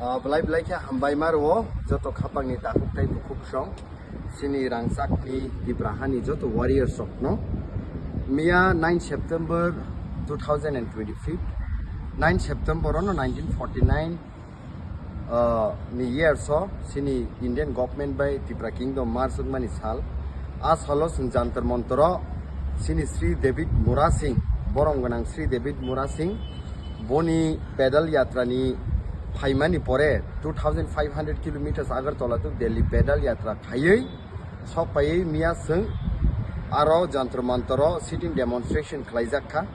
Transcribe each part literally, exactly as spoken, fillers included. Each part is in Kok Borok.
Ah, belai belai khe hambai ma rwo joto khapangni takhuk tei bukhuk song. Chini rangchakni Tipra hani joto warriors rokno. Miya nine September two thousand and twenty-five, nine September ono nineteen forty-nine, ah, ni year so chini Indian government bai Tipra Kingdom merge wngmani sal. A salo chwng Jantar Mantar o chini Sri David Murasing, borom gwnang Sri David Murasing, boni pedal yatra ni phaimani pore two thousand five hundred kilometers Agartala to Delhi pedal yatra khaiwi sok paiwi miya chwng aro Jantar Mantar o sitting demonstration khlaijak kha.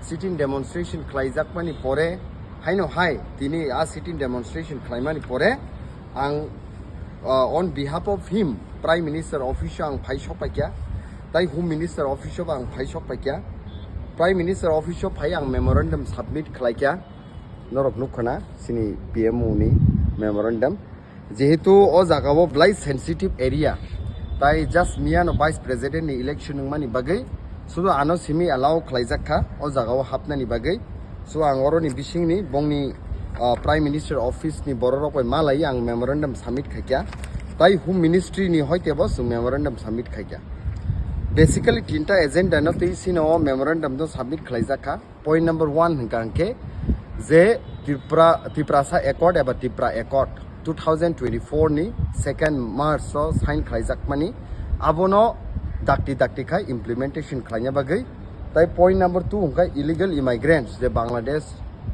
Sitting demonstration khlaijakmani pore haino hai tini a sitting demonstration khlaimani pore ang, uh, on behalf of him Prime Minister office o ang phai sok paikha, tai Home Minister office o ang phai sok paikha. Prime Minister office o phai ang memorandum submit khlaikha, norok nukkha na chini P M O ni memorandum. Jehetu o jaga o belai sensitive area, tai just miya no Vice President ni election wngmani bagwi sudu ano simi allow khlaijak kha o jaga o hapnani bagwi. So ang oroni bisingni bongni, ah, Prime Minister office ni borok rok bai malai ang memorandum submit khaikha, tai Home Ministry ni hoite bo chwng memorandum submit khaikha. Basically tinta agenda no twi sino o memorandum no submit khlaijak kha. Point number one hwnkha hwnkhe je Tripura, Tiprasa Accord eba Tipra Accord two thousand twenty-four ni second March o sign khlaijakmani, abono dakti dakti khai implementation khlaina bagwi. Tai point number two hwnkha illegal immigrants je Bangladesh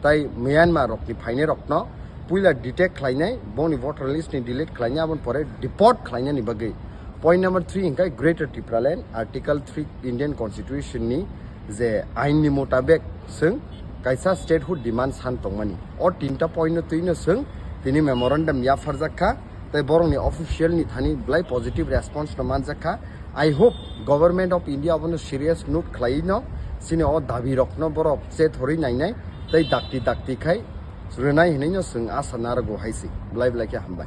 tai Myanmar rokni phainai rokno puila detect khlainai, bongni voter list ni delete khlainai, aboni pore deport khlainani bagwi. Point number three hwnkha Greater Tipraland, Article three Indian Constitution ni je ain ni mutabek chwng kaisa statehood demand san tongmani. O tinta point no twi no chwng tini memorandum yapharjak kha, tei borokni official ni thani belai positive response no manjak kha. I hope Government of India abono serious note khlaiwi no chini o dabi rokno borok chethorwi nainai tei dakti dakti khai rwnai hinwi no chwng asa narwgo hai se. Belai belai khe hambai.